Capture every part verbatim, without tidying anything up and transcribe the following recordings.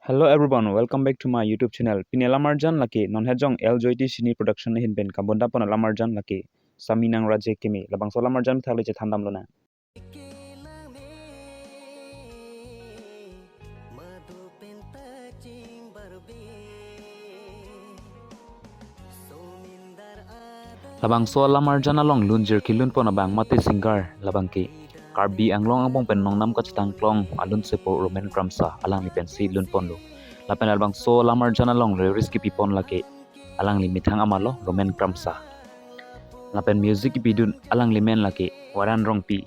Hello everyone, welcome back to my YouTube channel. Pini alam arjan lake non hejong L J T Cine Production ahin pen kabonda pon alam arjan lake Sami Nang Raje Keme. Labangso alam arjan thakle chethan damlonang. Labangso alam arjan along lunjir kelun pon abang mate singer labang ke Karbi Anglong angbong pen nongnam kachetang klong alun sepo Roman Kramsa, alangli pensi lun ponlo. Lapen labangso alam arjan along lyrics kepi pon lake alangli methang amalo Roman Kramsa. Lapen music kepidun alangli men lake Waran Rongpi.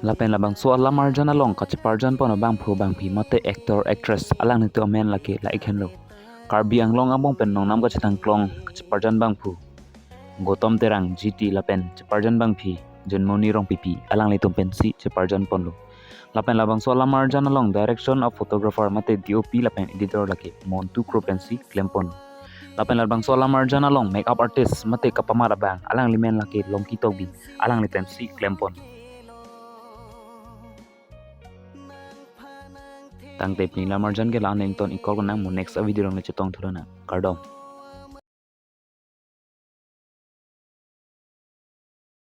Lapen labangso alam arjan along kacheparjan pon abangphu bangphi mate actor actress, alanglitum amen lake la-ik henlo. Karbi Anglong angbong pen nongnam kachetang klong kacheparjan bangphu Gautam Terang G T lapen cheparjan bangphi Junmoni Rongpipi, alanglitum pensi cheparjan ponlo. Lapen labangso alam arjan along direction of photographer mate D O P lapen editor lake Montu Kro pensi klem pon. Lapen labangso alam arjan along makeup artist mate kapamat abang, alangli men lake Longki Tokbi, alangli pensi klem pon. Tangte pini alam arjan ke la-an ington-ik, call konang mo next video along le chetong thulonang. Kardom.